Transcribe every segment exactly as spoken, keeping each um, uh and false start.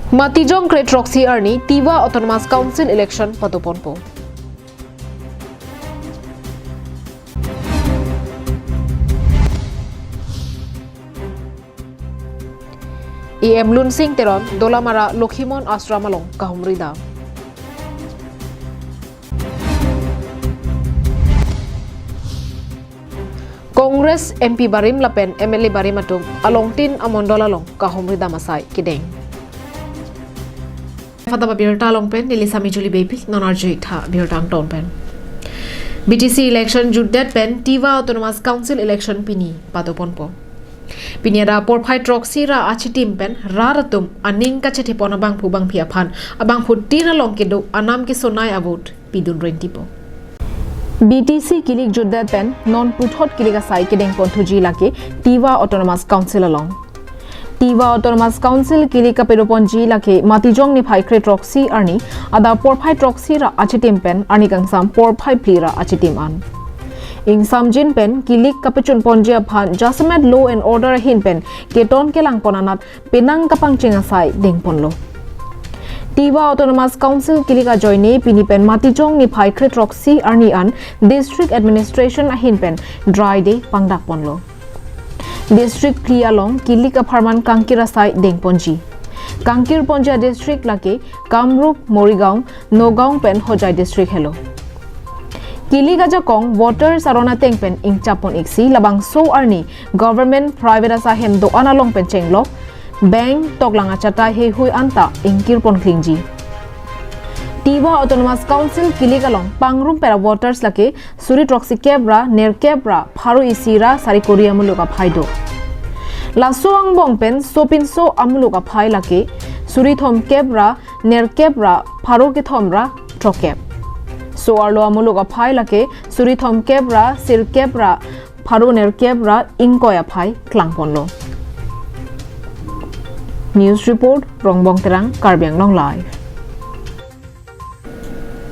Matijong kre throksi arni Tiwa Autonomous Council election padoponpo. E M Lunsing Teron Dolamara Lokhimon Ashram along kahumri dam. Congress M P barim lapen M L A barim atum alongtin amondol along kahumri dam asai kedeng. Fataba birta along pen neli Sami Juli Beypi, non arju-ik tha birta angton pen. B T C election jutdet pen Tiwa Autonomous Council election pini padoponpo. Pini adap porphai throksi ra achitim pen rat atum aning kachethepon abangphu bangphi aphan abangphutin along kedo anam kesonai avote pidun rentipo. B T C kilik jutdet pen non puthot kilik asai kedengpon thuji lake Tiwa Autonomous Council along. Tiwa Autonomous Council kilik kapedoponji lake Matijong niphai kre throksi arni adap porphai throksi ra achitim pen arni kangsam porphai phli ra achitim an. Ingsamjin pen kilik kapechunponji aphan jasemet law and order ahin pen keton kelangpon anat penang kapangcheng asai dengponlo. Tiwa Autonomous Council kilik ajoine pini pen Matijong niphai kre throksi arni an District Administration ahin pen dry day pangdakponlo. District phli along kilik apharman kangkir asai dengponji. Kangkirponji adistrict lake Kamrup, Morigaon, Nagaon pen Hojai district helo. Kilik ajakong voters aron ateng pen ingchappon-ik si labangso arni government private asai ahem do-an along pen chenglok, bank, toklang achatai heihui anta ingkirpon klingji. Tiwa Autonomous Council kilik along pangrum pen avoters lake suri throksi kep ra, nerkep ra, pharo isi ra, sari kori amuluk aphai do. Laso angbong pen sopinso amuluk aphai lake suri thomkep ra, nerkep ra, pharo kethom ra, throkep. So-arlo amuluk aphai lake suri thomkep ra, sirkep ra, pharo nerkep ra, ingkoi aphai klangponlo. News report, Rongbong Terang, Karbi Anglong Live.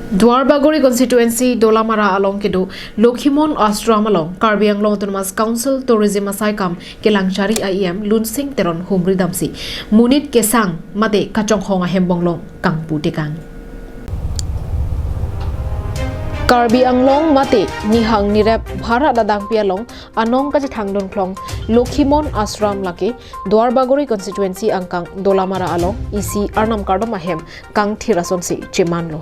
Duarbagori constituency Dolamara along kedo Lokhimon Ashram along Karbi Anglong Autonomous Council Tourism asaikam kelang chari a E M Lunsing Teron humri damsi monit kesang mate kachonghong ahembong along kangpu tekang. Karbi Anglong mate nihang nirep bharat adangpi along anong kachethangdun klong Lokhimon Ashram lake Duarbagori constituency angkang Dolamara along isi Arnam kardom ahem kangthir asonsi chemanlo.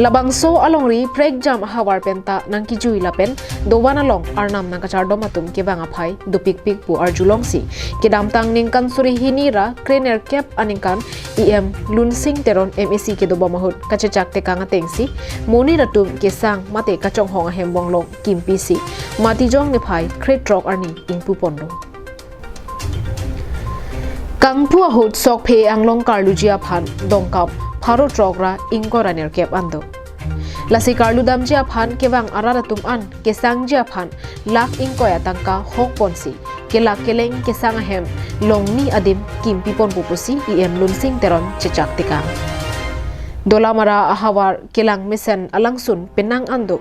Labangso alongri prekjam ahavar penta nangkijui lapen dovan along Arnam nangkachardom atum kevang aphai dopikpik pu arjulongsi kedamtang ningkan suri hini ra krenerkep aningkan E M Lunsing Teron M A C kedobom ahut kachechak tekang atengsi monit atum kesang mate kachonghong ahembong along kimpisi Matijong niphai krethrok arni ingpuponlo. Kangpu ahut sokphe anglong karluji aphan dongkam pharo throk ra ingkoi ra nerkep an do. Lasi karlu damji aphan kevang arat atum an kesangji aphan lakh ingkoi atangka hokponsi kelak keleng kesang ahem longni adim kimpiponpo pusi E M Lunsing Teron chechak tekang. Dolamara ahavar kelang mesen alangsun penang an do.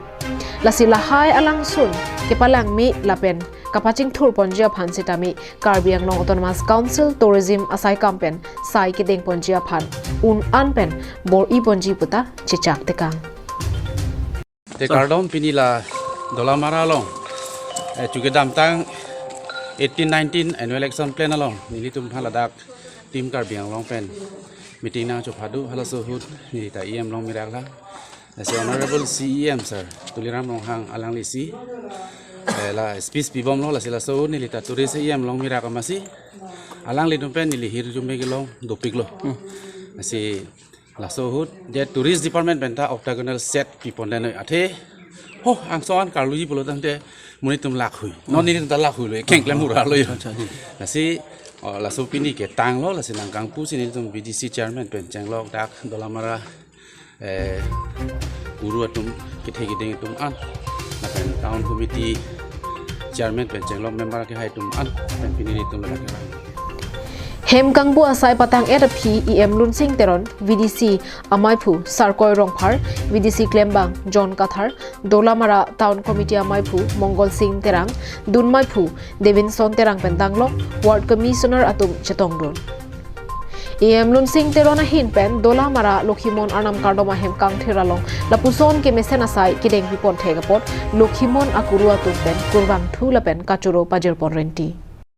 Lasi lahai alangsun kepalangme lapen kapachingthurponji aphan sitame Karbi Anglong Autonomous Council Tourism asaikam pen sai kedengponji aphan un-an pen bor-iponji puta chechak tekang. Te kardom, pini la Dolamara along, eh, chukedamtang eighteen nineteen annual action plan along nelitum aphan ladak Team Karbi Anglong pen meeting nangchophadu, halaso ahut neli ta E M along mirak lang. Lasi Honorable C E M Sir Tuliram Ronghang alanglisi, eh, la speech pibomlo, lasi laso ahut neli ta tourist E M along mirak amatsi alanglitum pen neli hirjume kelong dopiklo. Hmm. Lasi laso ahut je tourist department penta octagonal set pipondet noi athe, ho, angso an karluji pulo tangte monit atum lakhui. Non nelitum ta lakhuilo, kengklem huralo yo. Acha, acha. Lasi, oh, laso pini ketanglo, lasi nangkangpusi nelitum V D C chairman pen chenglok dak Dolamara, eh, guru atum kethe keding atum an, lapen town committee chairman pen chenglok member kehai atum an, pen pini nelitum ladak kerang. Hem kangpu asai patang-et aphi E M Lunsing Teron, V D C amaiphu Sarkoi Rongphar, V D C klembang John Kathar, Dolamara Town Committee amaiphu Mongol Sing Terang, dunmaiphu Devinson Terang pen danglok Ward Commissioner atum chetongdun. E M Lunsing Teron ahin pen Dolamara Lokhimon Arnam kardom ahem kangthir along lapuson kemesen asai kedeng pipon thek apot Lokhimon akuru atum pen kurvangthu lapen kachoro pajirpon renti.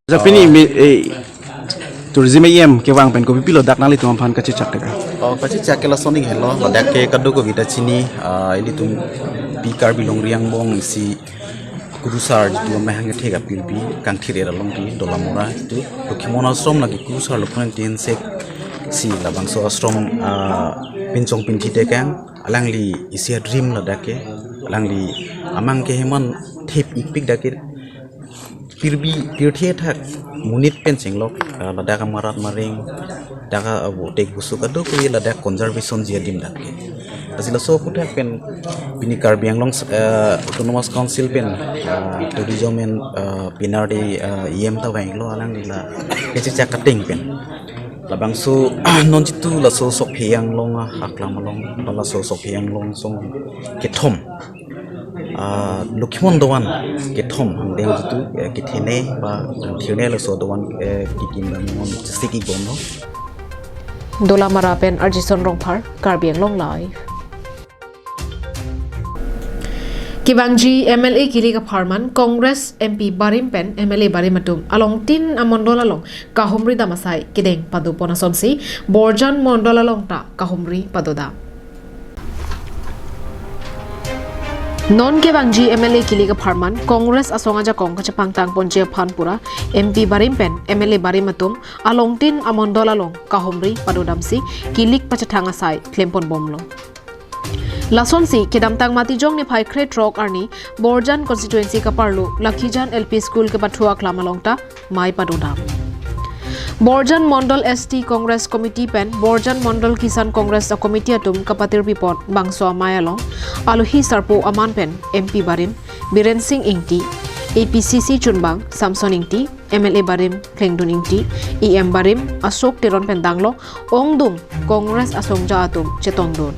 Jafini mi eh tourism E M kevang pen kopi pilo dak nanglitum aphan kachechak teka. Oh, kachechak ke lason ning helo, ladak ke kadokave ta chini, ah, ilitum Pi Karbi Longri Angbong isi kurusar jitu amahang kethek apirbi kangthir er along di Dolamara jitu Lokhimon Ashram lake kurusar Lokhimon tin sek si labangso ashram, ah, pinchong pinthi tekang alangli isi a-dream ladak ke alangli amang ke heman thep ipik dak ke pirbi pirthe thak monit pen chenglok, ah, ladak amarat maring dak abo tek busuk kadokave ladak conservation ji adim dak ke. Lasi laso aphuthak pen pini Karbi Anglong, eh, Autonomous Council pen, ah, tourism and, ah, P N R D, ah, E M ta vanglo alangli la kachechak kateng pen. Labangso non jitu laso Sokpheyang along, ah, aklam along, ba laso Sokpheyang along song kethom, ah, Lokhimon dovan kethom angdeng jitu, eh, kethene ba kangthirne laso dovan, eh, kikim dam non siki bomlo. Dolamara pen Arjison Rongphar, Karbi Anglong Live. Kevangji M L A kilik apharman Congress M P barim pen M L A barim atum alongtin amondol along kahumri dam asai kedeng padopon asonsi Borjan mondol along ta kahumri padodam. Non kevangji M L A kilik apharman Congress asong ajakong kachepangtang ponji aphan pura M P barim pen M L A barim atum alongtin amondol along kahumri padodamsi kilik pachethang asai klempon bomlo. Lasonsi kedamtang Matijong niphai krethrok arni Borjan constituency kaparlo Lakhijan L P School kepathu aklam along ta mei padodam. Borjan Mondol S T Congress Committee pen Borjan Mondol Kisan Congress a committee atum kapatir pipon bangso amei along alohi sarpo aman pen M P barim Biren Singh Ingti, A P C C chunbang Samson Ingti, M L A barim Klengdun Ingti, E M barim Ashok Teron pen danglo ongdung Congress asongja atum chetongdun.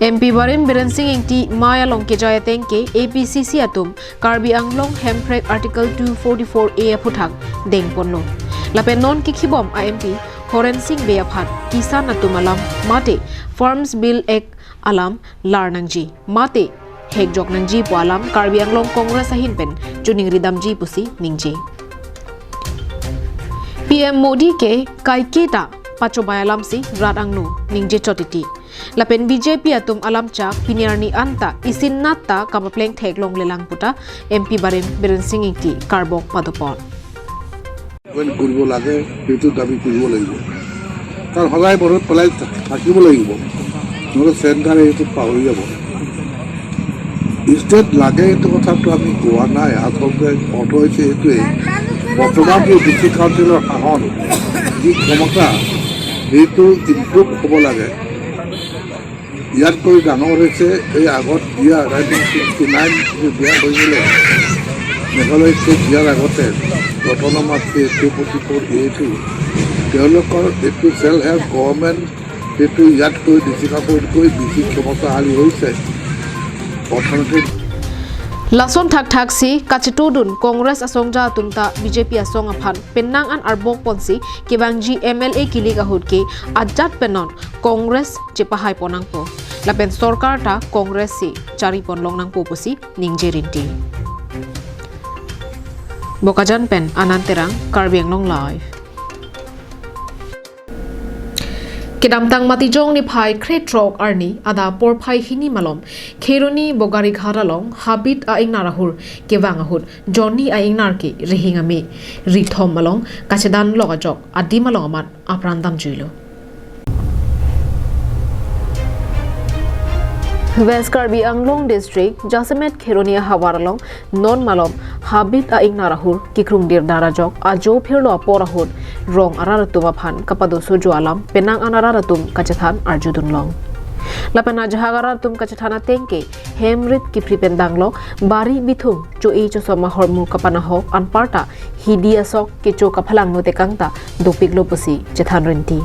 M P barim Biren Singh Ingti mei along kejai ateng ke A P C C atum Karbi Anglong Hemprek Article two forty-four A aphuthak dengponlo. Lapen non kikhibom a M P Horen Singh Bey aphan Kisan atum alam mate Farms Bill Act alam lar nangji mate hekjok nangji pu alam Karbi Anglong Congress ahin pen choningri damji pusi ningje. P M Modi ke kaiketa pachobai alamsi rat angno ningje chot titi. Lapen B J P atum alam chak pini arni anta isin nat ta kapapleng theklonglelang puta M P barim Biren Singh Ingti karbok padopon. When কৰিব লাগে, সেইটো দাবী কৰিব লাগিব। কাৰণ সদায় মনত পেলাই থা-, থাকিব লাগিব, নহ'লে চেণ্টাৰে এইটো পাহৰি যাব। ষ্টেট লাগে এইটো কথাটো আমি কোৱা নাই, আচলতে অৰ্থ হৈছে এইটোৱেই, বৰ্তমান যি ডিষ্ট্ৰিক্ট কাউন্সিলৰ শাসন, যি ক্ষমতা, সেইটো ইমপ্ৰুভ হ'ব লাগে। ইয়াতকৈ ডাঙৰ হৈছে এই আগত দিয়া নাইনটিন ছিক্সটি নাইন যে দিয়া হৈছিলে মেঘালয় ষ্টেট দিয়াৰ আগতে autonomous state two forty four A two, তেওঁলোকৰ এইটো চেল্ফ হেল্প গভৰ্ণমেণ্ট, সেইটো ইয়াতকৈ ডিষ্ট্ৰিক্ট কাউন্সিলতকৈ বেছি ক্ষমতাশালী হৈছে অৰ্থনৈতিক। Lason thakthak si kachetodun Congress asongja atum ta B J P asong aphan penang an arbok ponsi kevangji M L A kilik ahut ke ajat penon Congress chepahai ponangpo. Lapen sorkar ta Congress si chari ponlong nangpo pusi ningje rinti. Bokajan pen Anand Terang, Karbi Anglong Live. Kedamtang Matijong niphai krethrok arni adap porphai hini malom Kheroni Bogarighat along Habit a-ingnar ahur kevang ahut Johnny a-ingnar ke rihing ame rithom along kachedan lok ajok adim along amat apran damjuilo. West Karbi Anglong District, jasemet Kheroni ahavar along non malom Habit a-ingnar ahur kikrungdir dar ajok ajo phirlo apor ahut rong arat atum aphan kapadosojo alam penang an arat atum kachethan arjudunlong. Lapen ajahak arat atum kachethan ateng ke hem rit kiphri pen danglo bari bithung cho-e chosom ahormu kapanahok anparta hidi asok kecho kaphalangno tekang ta dopiklo pusi chethan rinti.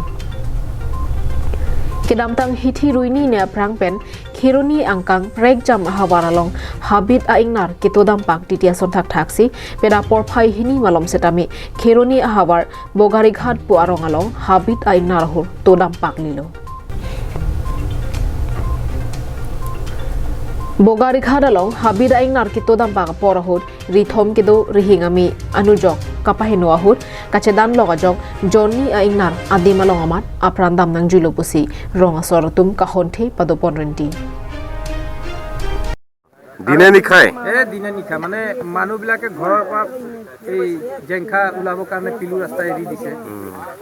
Kedamtang hithi ruini ne aphrang pen Kheroni angkang Prekjam ahavar along habit a-ingnar keto dampak titi ason thakthaksi peda porphai hini malom setame Kheroni ahavar Bogarighat pu arong along habit a-ingnar ahut to dampak lilo. Bogarighat along habit a-ingnar keto dampak apor ahut rithom kedo rihing ame anujok kapaheno ahut kachedan lok ajok Johnny a-ingnar adim along amat apran dam nangjuilo pusi rong asor atum kahonthe padopon rinti. দিনে নিশাই এ দিনে নিশা মানে মানুহবিলাকে ঘৰৰ পৰা এই জেংখা ওলাবৰ কাৰণে পিলু ৰাস্তা এৰি দিছে।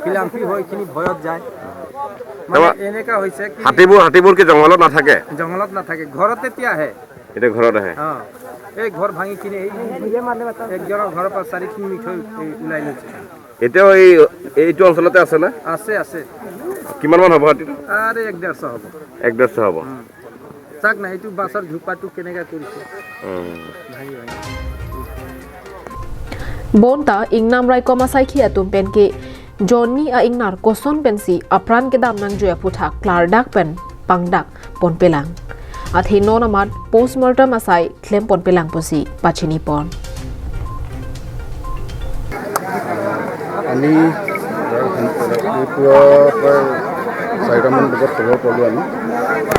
পিলাম্পি হৈ এইখিনি ভয়ত যায়। মানে তাৰপৰা এনেকা হৈছে কি হাতীবোৰ হাতীবোৰ কি জংঘলত নাথাকে? জংঘলত নাথাকে, ঘৰত এতিয়া আহে। এতিয়া ঘৰত আহে। অ, এই ঘৰ ভাঙি কিনে এই একজনৰ ঘৰৰ পৰা চাৰি তিনি মিঠৈ এই ওলাই লৈছে। এতিয়াও এই এইটো অঞ্চলতে আছে নে? আছে আছে। কিমানমান হ'ব হাতীটো? আৰে এক ডেৰশ হ'ব। এক ডেৰশ হ'ব। চাওক না, এইটো বাছৰ ঝোপাটো কেনেকা কৰিছে উম। ভাঙি ভাঙি। Bonta ingnam raikom asaikhi atum pen ke Johnny a-ingnar koson pensi apran kedam nangjui aphuthak klardak pen pangdak ponpelang. Athe non amat postmortem asai klem ponpelang pusi pachini pon. আমি ৰাতিপুৱা প্ৰায় চাৰিটামান বজাত খবৰ পালোঁ। আমি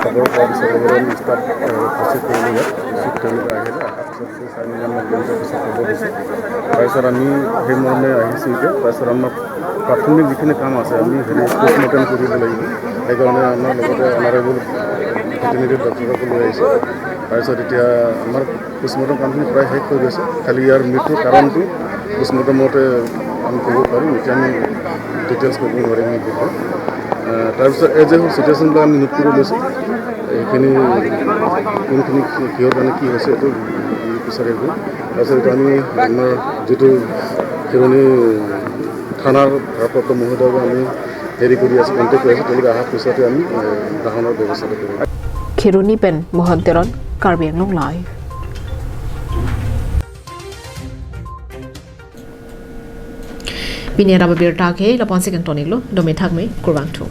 খবৰ পোৱাৰ পিছত লগতে আমি ষ্টাফ উপস্থিত কৰিলোঁ ইয়াত। উপস্থিত তেওঁলোকে আহিলে, অহাৰ পিছত সেই চাৰি নম্বৰমান পুলিচে পিছত খবৰ দিছে। তাৰপিছত আমি সেই মৰ্মে আহিছোঁ এতিয়া। তাৰপিছত আমাৰ প্ৰাথমিক যিখিনি কাম আছে আমি হেৰি পষ্টমৰ্টেম কৰিব লাগিব। সেইকাৰণে আমাৰ লগতে অনাৰেবল ভেটেৰিনেৰী ডক্টৰকো লৈ আহিছোঁ। তাৰপিছত এতিয়া আমাৰ পষ্টমৰ্টেম কামখিনি প্ৰায় শেষ হৈ গৈছে। খালি ইয়াৰ মৃত্যুৰ কাৰণটো পষ্টমৰ্টেমতে আমি ক'ব পাৰিম, এতিয়া আমি ডিটেইলছ ক'ব নোৱাৰিম এই বিষয়ে। আহ, তাৰপিছত এজ এ হোল চিটুৱেশ্যনবিলাক আমি নোট কৰি লৈছোঁ। এইখিনি কোনখিনি কি- কিহৰ কাৰণে কি হৈছে এইটো আমি বিচাৰি আছোঁ। তাৰপিছত এতিয়া আমি আমাৰ যিটো খেৰণি থানাৰ ভাৰপ্ৰাপ্ত মহোদয়ক আমি হেৰি কৰি আছোঁ, কণ্টেক্ট কৰি আছোঁ। তেওঁলোকে অহাৰ পিছতে আমি আহ, দাহনৰ ব্যৱস্থাটো কৰিম। Kheroni pen Mohan Teron, Karbi Anglong Live. Pini raba birta ke lapan second tonik lo, dome thak me, kurvangthu.